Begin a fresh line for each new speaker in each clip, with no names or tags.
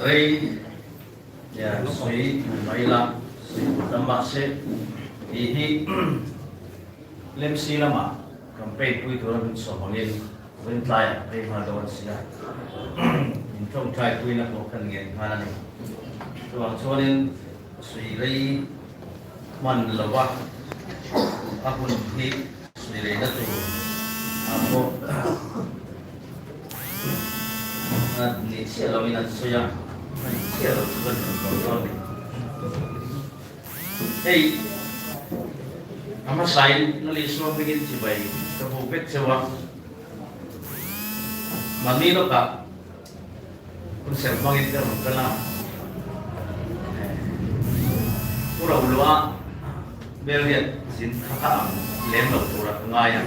Rei sawi mai ila sawi tur tam mahse tih hi Lemsi lama campaign pui tura min sawm angin Rintlaiah phei nghal dawn a si a, min tawngtai puina pawh kan ngen nghal a ni. Chuvang chuanin sawi rei hman lova a hun hi sawi reina tur ah pawh ni chiah loin an sawi a, a ni chiah lo chu kan hmu tawh dawn a ni. Hei a hmasain Lali Suamhmingin chibai ka bu vek cheu a, mahni lawkah hun serh hmangin ka rawn kal a, Pu Rohlua Hmelriat zin kha ka ang lem lo turah ka ngai a,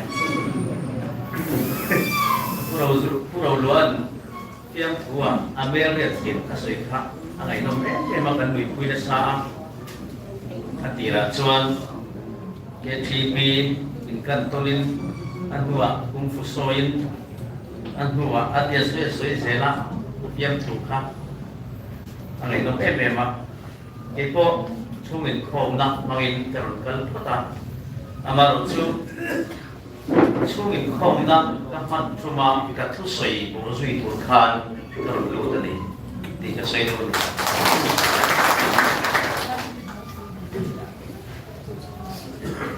Pu Rohlua'n fiamthua a hmelriat zin a sawi kha a ngaihnawm em em a, kan nuipui nasa a, a tirah chuan KTP inkan tawnin a hnuah kungfu sawiin a hnuah a tia sawi a sawi zel a, fiamthu kha a ngaihnawm em em a. Kei pawh chhung inkhawmna hmangin ka rawn kal phawt a, amaherawh chu chhung inkhawmna ka hman thuma ka thusawi bawh zui tur khan ka rawn lut a ni tih ka sawi dawn a ni.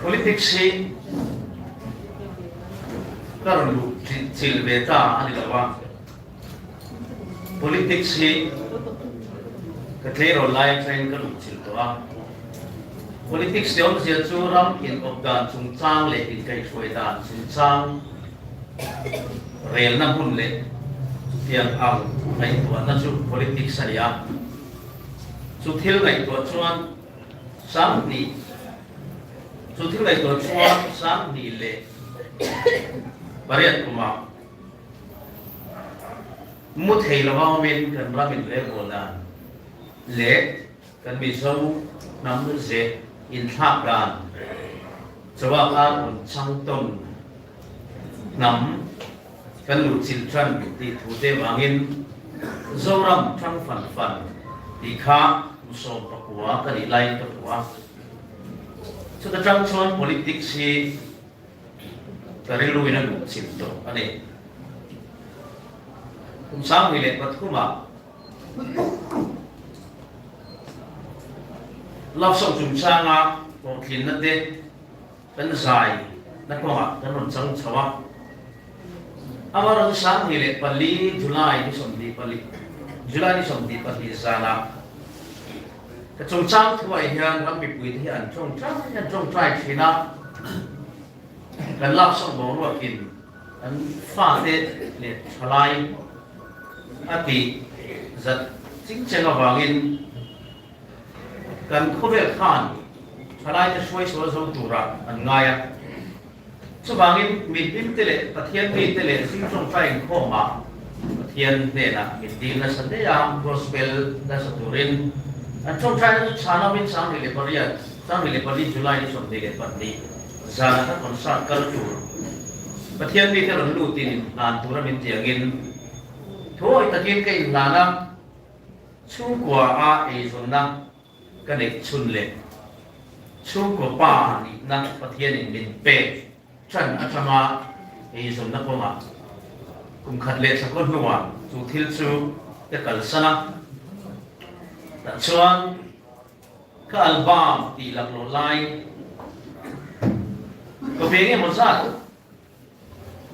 Politics hi ka rawn luh chilh ve ta a ni lo a. Politics hi ka tleirawl lai atangin ka luh chilh tawh a. Politics te awmzia chu ram inawp dan chungchang leh inkaihhruai dan chungchang relna hmun leh chutiang ang ngaihtuahna chu politics a ni a. Chu thil ngaihtuah chuan 2000 chu thil ngaihtuah chuan 2008 kumah Mu thei lova awmin kan ram inrelbawl dan leh kan Mizo hnam ze inthlak dan chauha khan rawn chang tawn hnam kan luh chilh tan tih thu te vangin Zoram thang fan fan tih kha kum 19 ka nih laiin ka phuah a. Chuta tang chuan politics hi Ka rilruin a luh chilh tawh a ni. Kum 2003ah Love Song chungchanga hlawhtlinna te kan zai na kawngah kan rawn chang chho a. Amaherawhchu 2004 July ni 24 July ni 22 zanah Ka chungchang thuai hian ram mipuite hi an tawngtai an tawngtai thin a, kan laksak boruakin kan fate leh thalai a tih zat chingcheng avangin kan khawvel khan thalaite hruai sual zo turah an ngai a. Chuvangin mihlimte leh Pathian mite leh zing tawngtai inkhawmah Pathian hnenah min dil nasa hle a, Gospel nasa turin an tawngtaina chu chhan awmin 18, 24 July ni 22 zana ka concert kal tur Pathian mite rawn lutin inhlan tura min tiangin thuawi takin ka inhlan a, chhungkua a eizawnna Ka neih chhun leh chhungkaw pa nihna Pathianin min pek ṭan aṭanga eizawnna kawngah kum khat leh thla hnuah chu thil chu ka kalsan a. Tah chuan ka album tih laklawh lai ka ve nge maw zat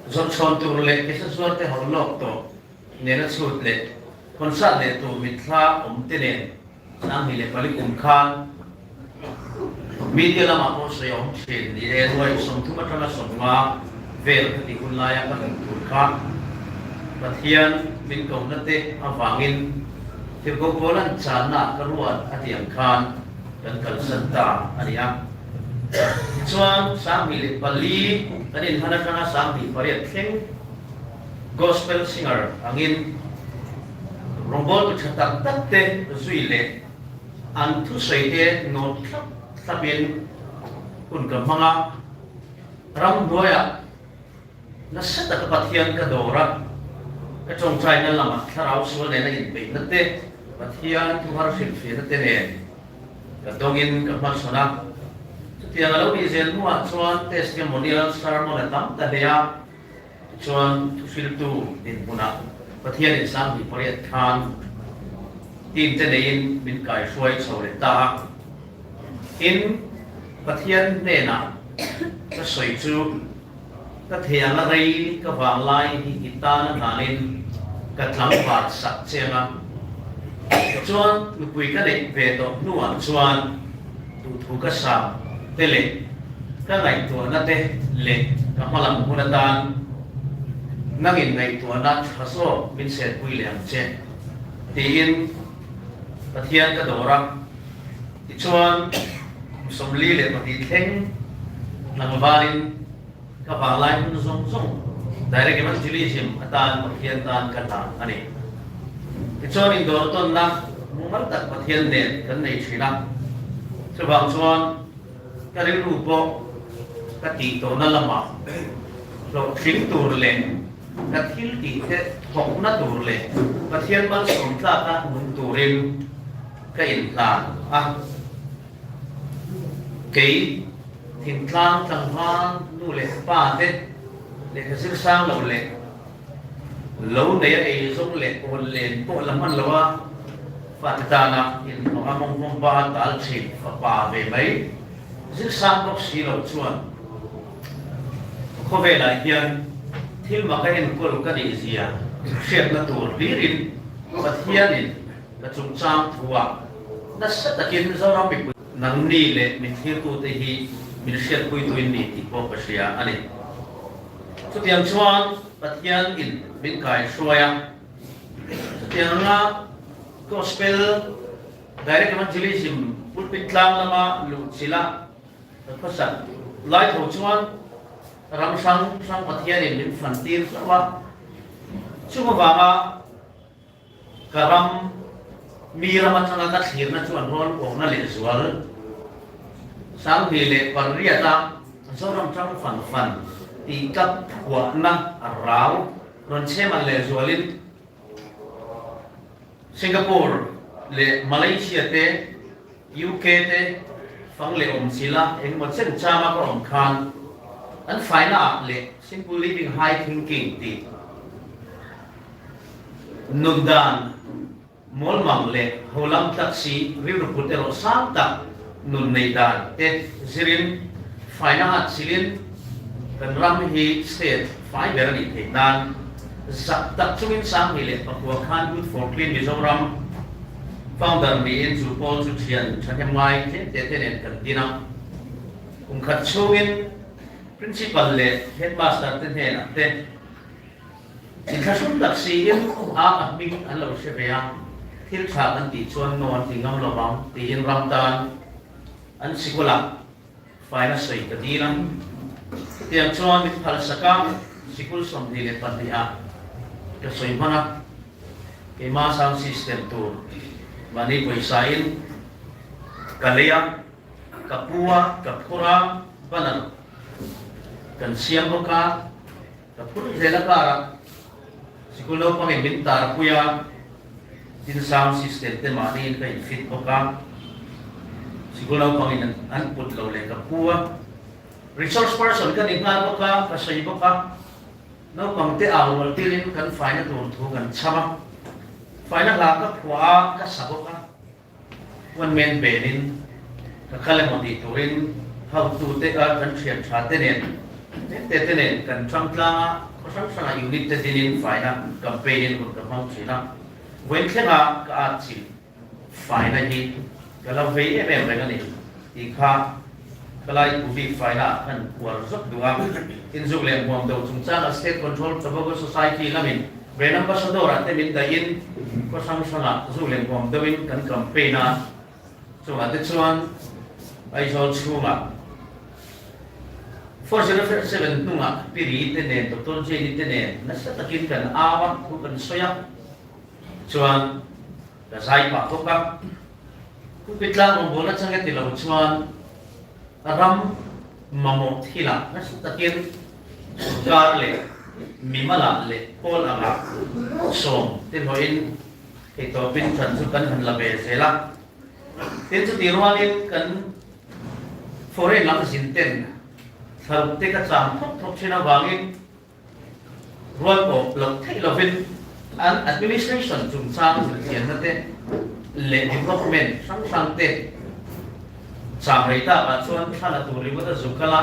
Zawrhchhawn tur leh kisa zuar te ho lawk tawh nena chhut leh concert leh tur mitthla awm te nen 2004 kum khan media lamah pawh sawi a awm thin ni e, nuai 30 atanga 50 vel ka tih hun laia ka hmuh tur kha Pathian min kohna te avangin Tirhkoh Paula'n channa ka ruat a tih ang khan kan kalsan ta a ni a. Tichuan, 2004 kan inhman atanga 2008 thleng Gospel singer angin rawngbawltu tha tak tak te zui leh an thusawi te nawt thlap thlapin hun ka hmang a. Ramhnuaiah nasa taka Pathian ka dawr a, ka tawngtaina lamah thlarau sual nena inbeihna te. Pathian thu har hrilhfiahna te nen ka dawngin ka hmachhawn a. Chutiang a lo nih zel hnuah chuan testimonial sermon a tam ta hle a, tichuan thuhriltu dinhmunah Pathianin 18 khan team te neiin min kaihruai chho leh ta a. Tin, Pathian hnenah ka sawi chu ka thei anga rei ka vanglai hi i tan a hnanin ka tlangval sak che anga, tichuan nupui ka neih ve tawh hnuah chuan duhthu ka sam te leh ka ngaihtuahna te leh ka hmalam hun atan nangin ngaihtuahna tha zawk min chenpui leh ang che tiin Pathian ka dawr a. Tichuan, kum 42 thleng tlangvalin ka vanglai hun zawng zawng Direct Evangelism atan Pathian tan ka hlan a ni. Tichuan, indawr tawnna mumal tak Pathian nen kan nei thin a. Chuvang chuan ka rilru pawh ka tih tawhna lamah hlawhtling tur leh ka thil tih te thawkna tur leh Pathian malsawm tlaka nung turin Ka inhlan a, kei thingtlang tlangval nu leh pa te lehkha zir sang lo leh lo nei a ei zawng leh awl len pawh la hman lo a, fate tana inhlawh a mawng mawng ba tal thin fapa ve mai zir sang bawk si lo chuan khawvelah hian thil mak a enkawl ka nih zia hriatna tur hlirin Pathianin Ka chungchang thuah nasa takin Zoram mipui nangni leh min thlirtute hi min hriatpuituin ni tih pawh ka hria a ni. Chutiang chuan Pathian in min kaihruai a, chutiang anga Gospel Direct Evangelism pulpit tlang lama luh chilh a ka khawsak lai tho chuan ram hrang hrang Pathian in min fantir hlauh a, chung avanga Ka ram, mi ram atanga ka thlirna chu an rawn awmna lehzual 2008 a Zoram tang fan fan tih ka phuahna a rau rawn chheman lehzualin Singapore leh Malaysia te, UK te fang leh awm chila engemaw chen chama ka awm khan an faina ah leh Simple Living High Thinking tih Nun dan mawlmang leh holam tlat si rilru put erawh sang tak nun nei dan te zirin faina at chilin kan ram hi state fai ber a nih theih nan zak tak chungin 2009 khan Youth for Clean Mizoram founder niin chu pawl chu thian thahnem ngai tlem te te nen kan din a. Kum khat chhungin Principal leh Headmaster te hnenah te Inthlahrung tak siin a a hming an lo hre ve a, thil tha kan tih chuan no an ti ngam lo vang tiin ram tan an sikul-ah faina sawi ka dil a. Chutiang chuan min phalsak a, sikul 22 ah ka sawi hman a, keima sound system tur mahni pawisa in ka lei a, ka pu a, ka phur a, banner kan siam bawk a. Ka phur zel a karah sikul naupangin min tar pui a, tin sound system te mahniin ka in fit bawk a, sikul naupangin an put lo leh ka pu a, resource person ka ni nghal bawk a, ka sawi bawk a, naupang te au rual tirin kan faina tur thu kan chham a, faina hla ka phuah a, ka sa bawk a. One man band in ka kal emaw tih turin hotute a kan thian tha te nen tlem te nen kan tang tlang a, khaw hrang hrangah unit te dinin faina campaign in hun ka hmang thin a, vawiin thlenga ka at chin faina hi ka lo vei em em reng a ni tih kha ka lai thu bik faina ah khan uar zawk duh a, inzuk leh hmuam do chungchanga State Control Tobacco Society lamin Brand Ambassador ah te min dahin khaw hrang hrangah zu leh huam deuhin kan campaign a, chungah te chuan Aizawl chhungah 4057 hnungah Pi Ri te nen Doctor Jane te nen nasa takin kan au a, thu kan sawi a, chuan ka zai pah bawk a. Pulpit tlang rawngbawlna chang e ti lo chuan ram mamawh thilah nasa takin sawrkar leh mimalah leh pawl angah sawm te hlawhin. Theihtawpin ṭan chu kan han la ve zel a. Tin, chutih rualin kan foreign lam zin ten thlaruk te ka chang thawk thawk thin avangin rual pawh loh theih lovin an administration chungchang zirchianna te leh development hrang hrang te chang rei takah chuan thla la tur ringawt a zu kal a,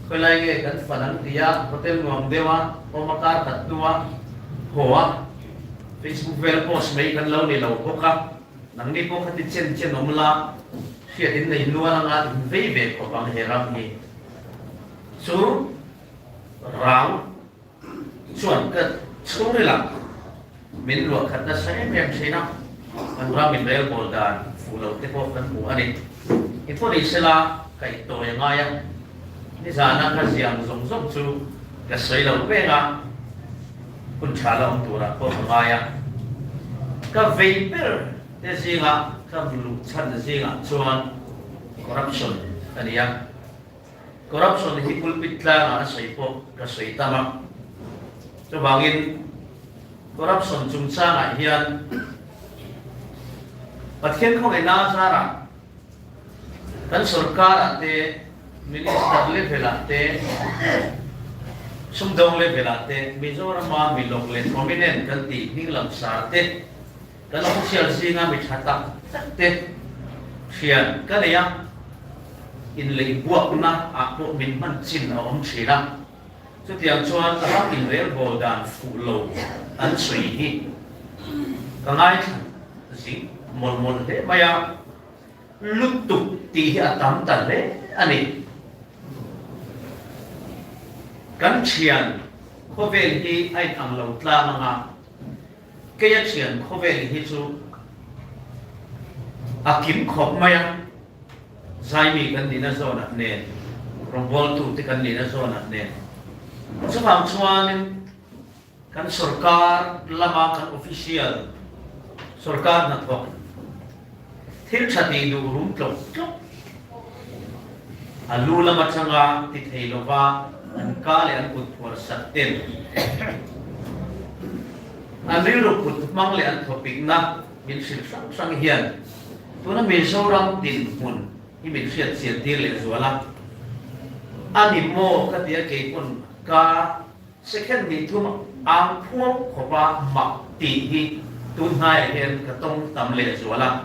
khawilai nge kan fan an ti a, hotel nuam deuh a awm a kar khat hnua haw a. Facebook vel post mai kan lo ni lo bawk a, nangni pawh khati chen chen awm la, hriat in nei nual anga in vei ve khawp ang he ram hi chu rang chuan ka chhungril ah min luah khat nasa em em thin a, kan ram in relbawl dan fuh lo te pawh kan hmu a ni. I pawh ni sela kaih tawi a ngai a, nizana ka ziang zawng zawng chu ka sawi lo veng a, hun tha la awm turah pawh ka ngai a. Ka vei ber te zinga ka luh chhan zingah chuan corruption a ni a. Corruption hi pulpit tlangah a sawi pawh ka sawi tam a. Chuvangin corruption chungchangah hian Pathian khawngaihna zarah kan sorkarah te, minister level-ah te, sumdawng level-ah te, Mizorama mi lawk leh prominent kan tih hming langsar te, kan official zinga mi tha tak tak te thian ka nei a, inleihbuakna ah pawh min hman chin a awm thin a. Chutiang chuan ram inrelbawl dan fuh lo an sawi hi ka ngaithla zing mawlh mawlh hle mai a, lutuk tih hi a tam ta hle a ni. Kan thian khawvel hi a inang lo tlang anga keia thian khawvel hi chu a kim khawp mai a. Zaimi kan nihna zawnah nen, rawngbawltute kan nihna zawnah nen. Chuvang chuanin kan sorkar lama kan official, sorkar hnathawk, thil tha tih duh rum tlawk tlawk, a lu lam atanga ti thei lova an ka leh an kut phuar sat ten, an rilru kut hmang leh an thawpikna min hrilh hrang hrang hian Tuna Mizoram dinhmun hi min hriat chian tir leh zual a, a ni maw ka ti a keipawn ka second nih thum ang phuau khawp a mak tih hi tun hnaiah hian ka tawng tam leh zual a.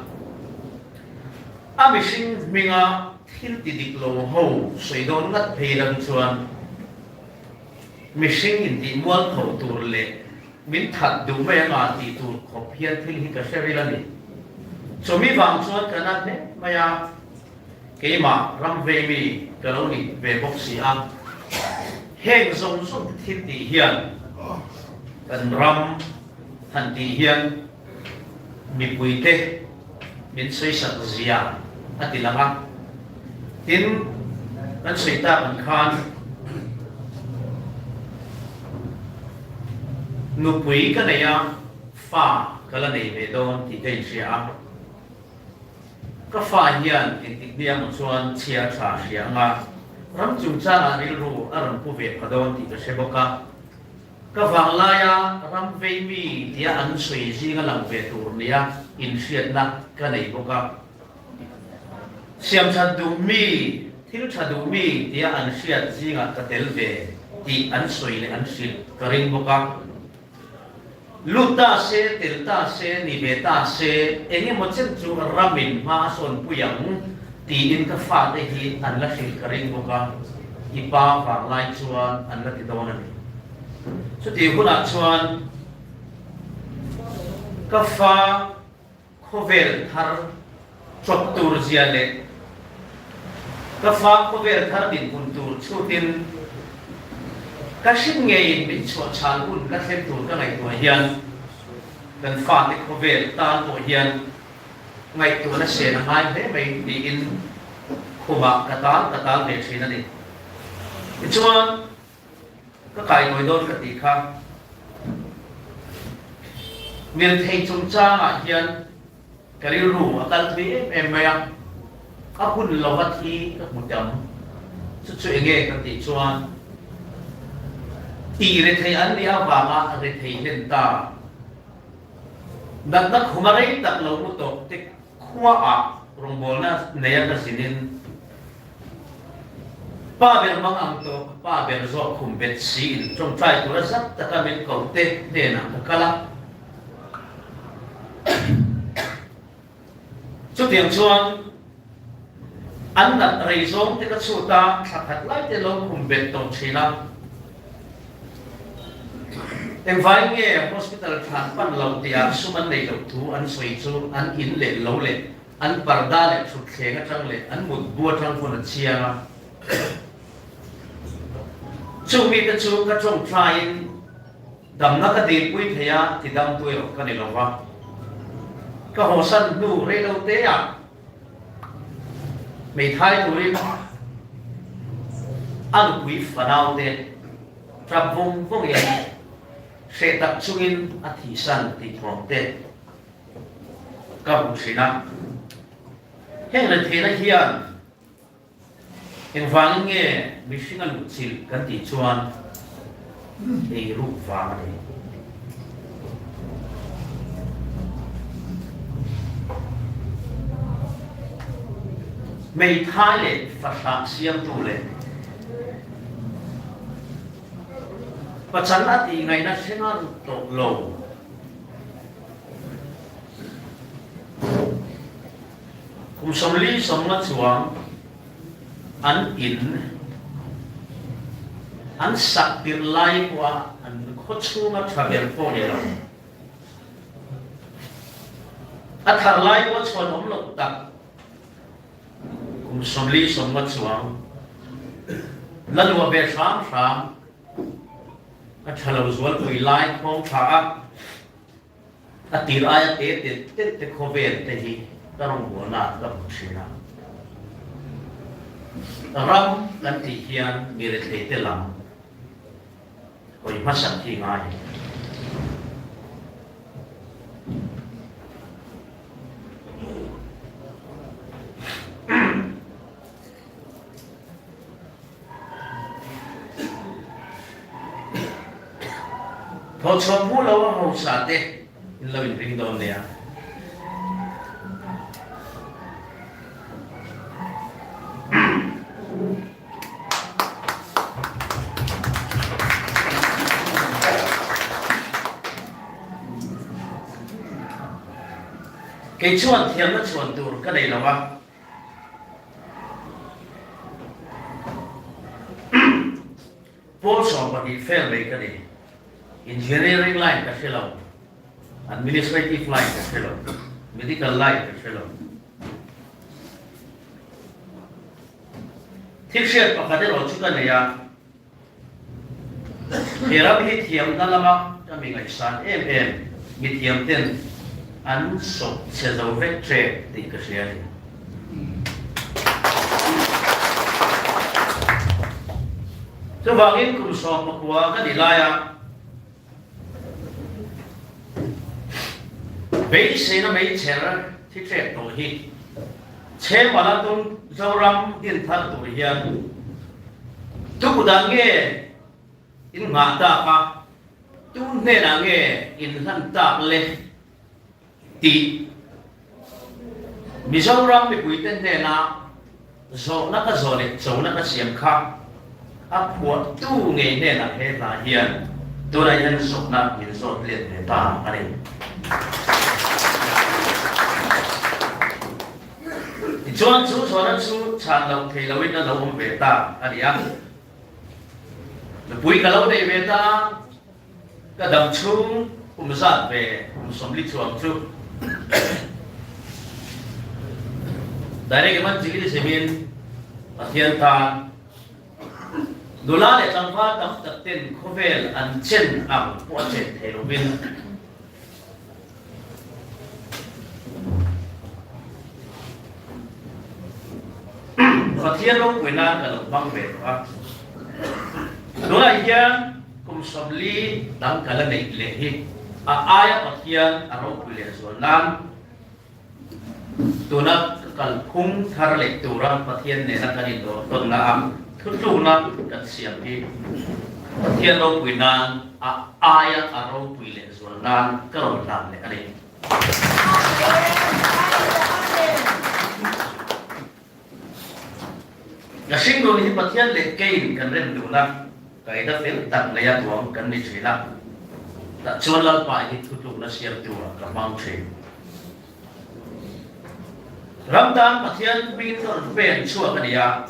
A mihring hminga thil ti dik lo ho sawi dawn ngat phei lam chuan mihring intih mual tho tur leh Min that duh mai anga tih tur khawp hian thil hi ka hre ril a ni. Chumi vang chuan ka na hle mai a, keimah ram vei mi ka lo ni ve bawk si a. Heng zawng zawng thil tih hian kan ram han tih hian mipuite min sawisak zia a ti lang a. Tin, kan sawi tak ang khan nupui ka nei a, fa ka la nei ve dawn tih ka inhria a. Ka fa hian engtik ni emaw chuan chhia tha hria anga ram chungchangah rilru a rawn pu ve pha dawn tih ka hre bawk a. Ka vanglaia ram vei mi tia an sawi zinga lang ve tur nia inhriatna ka nei bawk a. Siamthat duh mi, thil tha duh mi tia an hriat zingah ka tel ve tih an sawi leh an hrilh ka ring bawk a. Lut ta se, tel ta se, ni ve ta se, eng emaw chen chu ramin hma a sawnpui ang tiin ka fate hi an la hrilh ka ring bawk a, i pa vanglai chuan an la ti dawn a ni. Chutih hunah chuan ka fa khawvel thar chawp tur zia leh ka fa khawvel thar dinhmun tur chhutin ka hrim ngeiin min chhuah chhal hun ka thlen tur ka ngaihtuah hian kan fate khawvel tan pawh hian ngaihtuahna sen a ngai hle mai tiin khumah ka tal ka tal ve thin a ni. Tichuan. Ka kainawi dawn ka tih kha. Mirthei chungchangah hian ka rilru a kal thui em em mai a, a hun lova thi ka hmu tam. Chu chu enge ka tih chuan tih rethei an nih avanga rethei hlen ta. Natna khuma rei tak lo mu tawh te khuaah rawngbawlna neia ka zinin pa ber mang ang tawh pa ber zawk khum bet siin tawngtai tura zat taka min ko te hnenah ka kal a. Chutiang chuan an nat rei zawng te ka chhut a, thla khat lai te lo khum bet tawh thin a. Engvai nge hospital thlan pan lo tih ah sum an neih loh thu an sawi chu an in leh lo leh an parda leh thutthleng atang leh an mutbu atang pawn a chiang a. Chung mite chu ka tawngtaiin Damna ka dilpui thei a, ti damtu erawh ka ni lo va. Ka hawsan hnu rei lo te ah hmeithai turin a nupui fanau te tap vawng vawngin hreh tak chungin a thihsan tih thawm te ka hmu thin a. Heng retheihna hian Engvangin nge mihring a luhchilh kan tih chuan ei ruk vang a ni. Hmeithai leh fahrah siamtu leh pachal a tih ngaihna thlenga ruk tawh lo. Kum 40 sawmnga chuang an in an sak tirh lai pawha an khaw chhunga tha ber pawh ni lo. A thar lai pawh chhuan awm loh tak kum 40 sawmnga chuang la luah ve hram hram a tha lo zualpui lai khawng tha a. A tir aia te te te te khawvel te hi ka rawngbawlna ah ka hmu thin a. Ram kan tih hian mi rethei te lam hawi hmasak hi ngai. Thawchhuah hmuh lo a hausa te in lo inring dawn nia. Kei chuan thiamna chhuan tur ka nei lo a. Pawl 12 fail mai ka ni. Engineering line ka hre lo, administrative line ka hre lo, medical line ka hre lo. Thil hriat pakhat erawh chu ka nei a, He ram hi thiamna lama ka mi ngaihsan em em mithiam ten an sawp chhe zo vek ṭep tih ka hria a ni. Chuvangin kum 19 ka nih laia beiseina meichher thi ṭep tawh hi Chhemala tum Zoram din thar tur hian tu dan nge in nghah tak a, tu hnenah nge in hlan tak le tih Mizoram mipuite hnena zawhna ka zawh leh chona ka siam kha a phuahtu ngei hnenah he hla hian tunah hian zawhna min zawt let ve ta a ni. Tichuan chu zawhna chu chhan loh thei loin a lo awm ve ta a ni a. Nupui ka lo nei ve ta a, ka dam chhung kum zat ve kum 40 chuang chu Direct Evangelism in Pathian tan nula leh tlangval tam tak ten khawvel an chen ang pawh a chen thei lovin Pathian ropui nan ka lo hmang ve tawh a. Tunah hian kum 40 dang ka la neih leh hi a aia Pathian a ropui leh zual nan tuna ka kalphung thar leh tura Pathian nena kan indawr tawnna a thutlukna kan siam hi Pathian ropui nan a aia a ropui leh zual nan ka rawn hlan leh a ni. Ka hringnun hi Pathian leh keiin kan rem dun a, kaida fel tak neia duang kan ni thin a, tah chuan Lalpa hi thutlukna siamtu ah ka hmang thin. Ram tan Pathian hmingin ka rawn pen chhuak a ni a,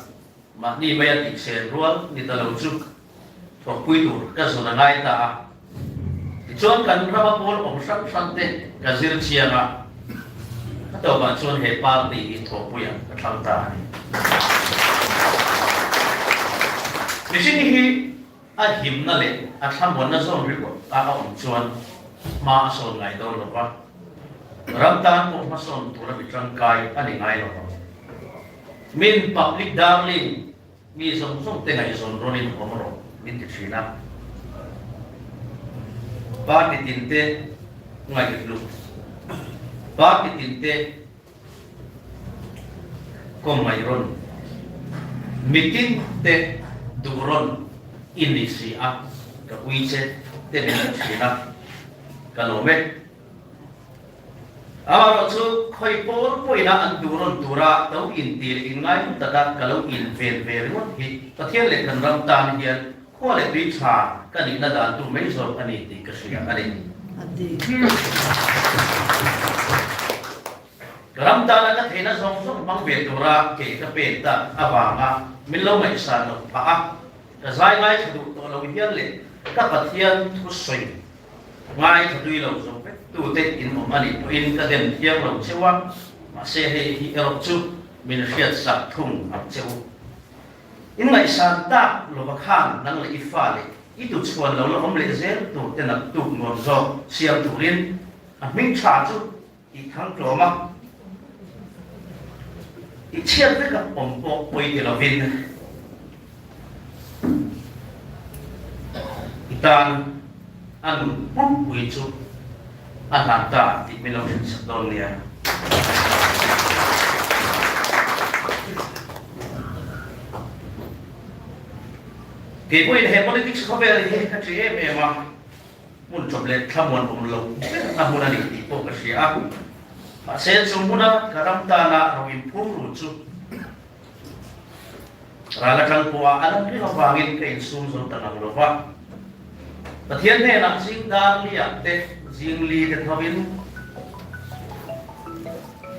mahni maia tihsen rual ni ta lo chu thawkpui tur ka zawn a ngai ta a. Tichuan kan rama pawl awm hrang hrang te ka zir chiang a, a tawpah chuan he party hi thawhpuiah ka thlang ta a ni. Mihring hi a himna leh a thlamuanna zawn ringawt a a awm chuan hma a sawn ngai dawn lo va, ram tan pawh hmasawn tura mi tangkai a ni ngai lo vang. Min public darling Mi zawng zawng te ngaihzawn rawnin awm rawh min ti thin a. Party tin te ngaihhlut, party tin te kawm ngaih rawn, mitin te duh rawn i ni si a, ka ui che te min ti thin a, ka lawm e. Amaherawh chu khawi pawl pawhin an duh rawn tura lo inti leh inngai taka ka lo inven ve ringawt hi Pathian leh kan ram tan hian khua leh tui tha ka nihna dan tur mai zawk a ni tih ka hria a ni. Ka ram tana ka theihna zawng zawng hmang ve tura kei ka pen tak avanga min lo ngaihsan loh phah a, ka zai ngaithla duh tawh lo hian leh ka Pathian thusawi Ngaithla tui lo zawk vek tute in awm a nih pawhin ka dem thiang lo cheu a, mahse hei hi erawh chu min hriatsak thung ang che u. In ngaihsan tak lova khan nang leh i fa leh i tuchhuan lo la awm leh zel tur te naktuk nuam zawk siam turin a hming tha chu i thang tlawm a, i chhiat vek a awm pawh pawi ti lovin i tan a nun pumpui chu a hlan ta tih min lo hrilhsak dawn nia. Kei pawhin he politics khawvel hi ka ṭih em em a. Hmun chawp leh thlamuan awm lo berna hmun a ni tih pawh ka hria a. Mahse, chu hmuna ka ram tana ro inphum ru chu ral atang pawha a lam reng avangin ka insum zo ta ngang lo va. Pathian hnenah zing dar liah te, zing li te thovin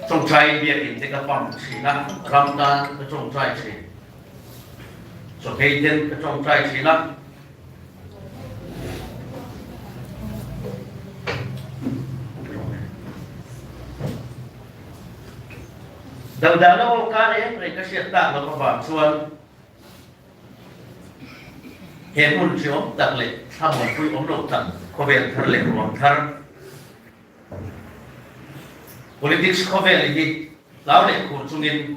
tawngtai biakin te ka pump thin a, ram tan ka tawngtai thin. Chawhmei ten ka tawngtai thin a. Dodana aw ka reng reng ka hriat tak loh avang chuan he hmun hriawm tak leh thlamuanpui awm lo tak khawvel thar leh ruam thar politics khawvel hi hlau leh khur chungin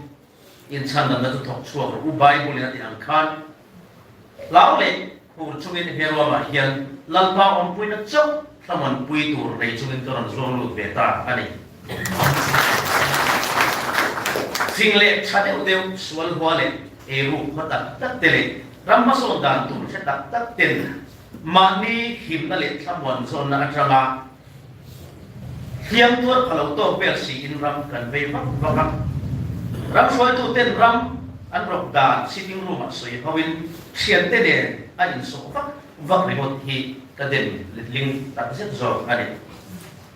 Inchhandanna chu thawk chhuak rawh u, Bible in a tih ang khan hlau leh khur chungin he ruamah hian Lalpa awmpuina chauh thlamuanpui tur nei chungin ka rawn zuang lut ve ta a ni. Fing leh tha deuh deuh, sual hua leh eiruk hma tak tak te leh ram hmasawn dan tur hre tak tak ten mahni himna leh thlamuan zawnna atanga Hliam tuar pha lo tawk vel siin ram kan vei vak vak a. Ram hruaituten ram an rawk dan sitting room ah sawi ho in thiante nen a insawh vak vak ringawt hi ka dem letling tak zet zawk a ni.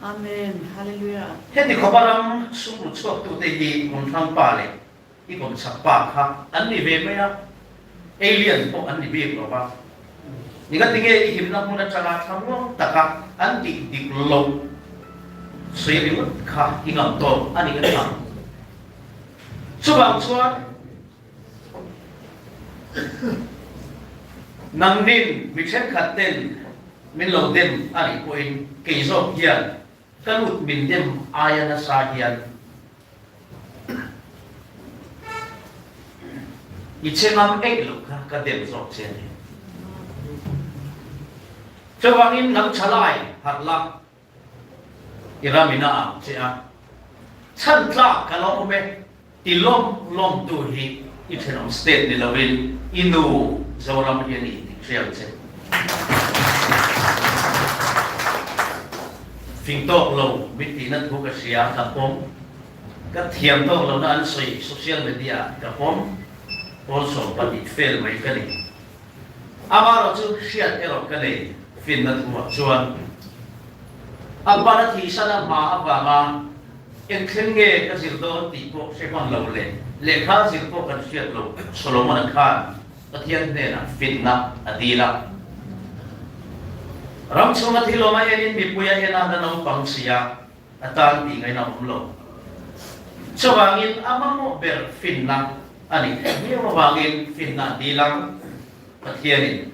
Amen. Hallelujah.
Heti khawpa ram sum ru chhuaktute hi Kumthlang pa leh I kawmchhak pa kha an ni ve mai a, alien pawh an ni bik lo va. Ningatinge i himna hmun atanga thlamuang taka an tih dik loh sawi ringawt kha i ngam tawk a ni ka tha. Chuvang chuan nangnin mi thenkhat ten min lo dem a nih pawhin kei zawk hian Ka lut min dem aia nasa hian i che ngam eih loh kha ka dem zawk che a ni. Chuvangin nang thalai harh la, i ram in a ang che a, chhan tlak ka lo awm e ti lawm lawm tu hi i thenawm state ni lovin i nu Zoram hi a ni tih hriat che. Fing tawk lo min tihna thu ka hria, ka pawm. Ka thiam tawk lohna an sawi social media ah ka pawm. Pawl 12 fail mai ka ni. Amaherawh chu hriat erawh ka nei finna thuah chuan a ban a thihsan a hma avanga eng thleng nge ka zir dawn tih pawh hre hman lo leh lehkha zir pawh kan hriat lo Solomon-a khan Pathian hnenah finna a dil a. Ram chhunga thil awm a enin mipui a en a, la naupang si a, a tan tih ngaihna awm lo. Chuvangin a mamawh ber finna a nih theih viau avangin finna a dil ang Pathianin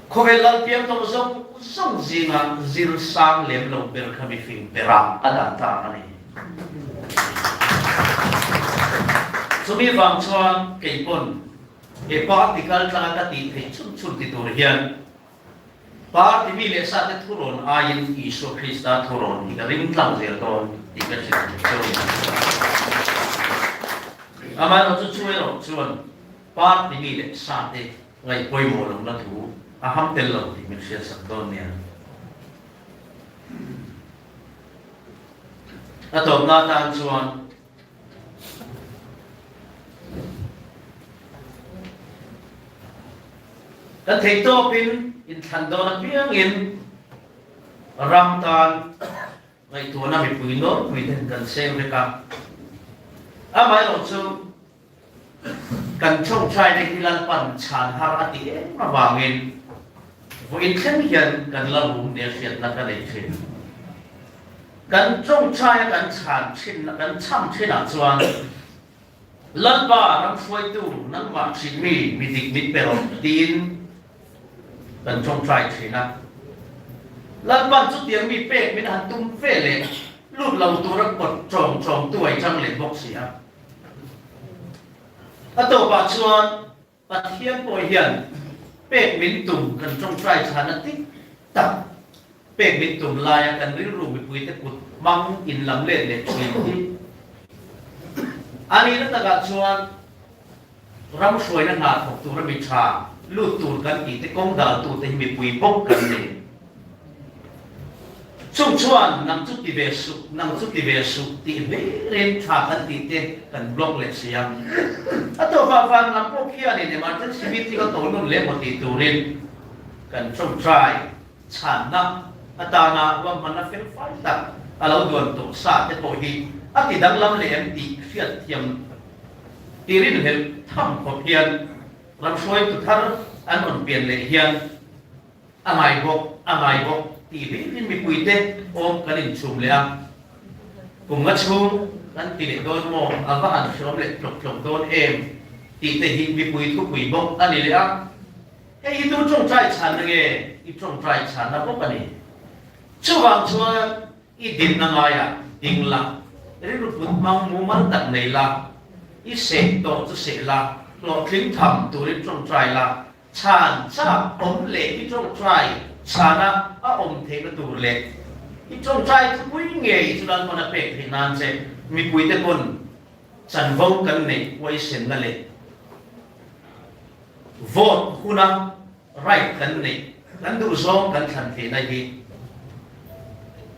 khawvel lalpiang tawh zawng zawng zinga zir sang lem lo ber kha mifing berah a dah ta a ni. Chumi vang chuan keipawn he party kaltlanga ka tih theih chhun chhun ti tur hian Party mi leh sate thurawn aiin Isua Krista thurawn hi ka ring tlang zel dawn tih ka hrilh duh cheu a ni. Amaherawhchu chu erawh chuan party mi leh sate ngaih pawimawh lohna thu a ham tel lo tih min hriatsak dawn nia. A tawpna atan chuan Kan theih tawpin inthlan dawn apiangin ram tan ngaihtuahna mipui nawlpui ten kan seng vek a. Amaherawh chu kan tawngtaina hi Lalpan chhan har a ti em avangin vawiin thleng hian kan la rum nia hriatna ka nei thin. Kan tawngtaia kan chhan thin, kan chham thinah chuan Lalpa ramhruaitu nangmah thin mi mi dik mit pe rawh tiin kan tawngtai thin a. Lalpan chutiang mi pek min han tum ve leh lut lo tura kawt tawng tawng tuai chang leh bawk si a. A tawpah chuan Pathian pawh hian pek min tum kan tawngtai chhana tik tak pek min tum laia kan rilru mipuite kut hmang in lam let leh thin hi a nihna takah chuan ram hruaina hna thawk tura mi tha lut tur kan tihte kawng daltute hi mipui bawk kan ni. Chung chuan nang chu ti ve suh, nang chu ti ve suh tih hlirin tha kan tih te kan block leh si a. A tawpah van lam pawh khianin emergency meeting a to nun leh maw tih turin kan tawngtai chhanna atana ruahmanna fel fai tak a lo duan tawh sa te pawh hi a ti danglam leh em tih hriatthiam tirin hlelh tham khawp hian ram hruaitu thar an rawn pian leh hian A ngai bawk, a ngai bawk tih hlirin mipuite awm kan inchhum leh a, kum nga chhung kan ti leh dawn maw, a va han hreawm leh tlawk tlawk dawn em tih te hi mipui thupui bawk a ni leh a. Hei hi tu tawngtai chhanna nge i tawngtai chhanna bawk a ni. Chuvang chuan i dinna ngaiah ding la, rilru put hmang mumal tak nei la, i seh tawh chu seh la, hlawhtling tham turin tawngtai la, Chhan chak awm leh i tawngtai chhana a awm theihna tur leh i tawngtai thupui ngei chu Lalpan a pek theih nan che mipuite pawn chanvo kan neih huaisenna leh vote huna right kan neih kan duhzawng kan thlan theihna hi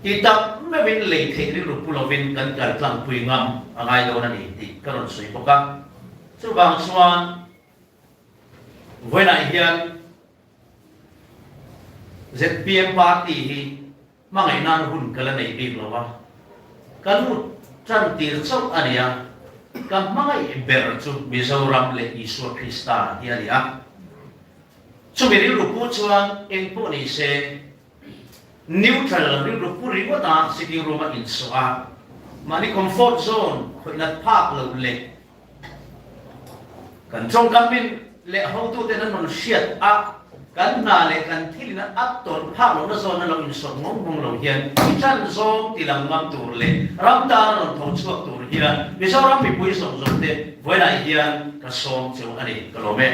ti tak meuhin lei theih rilru pu lovin kan kal tlangpui ngam a ngai dawn a ni tih ka rawn sawi bawk a. Chuvang chuan. Vawiinah hian zpm party hi hmangaih nan hun ka la nei bik lo a, ka lut tan tir chauh a ni a, ka hmangaih ber chu Mizoram leh Isua Krista hi a ni a. Chumi rilru pu chuan eng pawh ni se neutral rilru pu ringawta sitting room a insawh a, mahni comfort zone khawih nat phak loh leh Kan tawngkam min leh hotuten an rawn hriat a, kan hna leh kan thilin a tawrh phak lohna zawn a lo insawt ngawng ngawng lo hian i ṭan zawng ti lang ngam tur leh ram tan a rawn tho chhuak tur hian Mizoram mipui zawng zawng te vawiinah hian ka sawm cheu a ni, ka lawm e.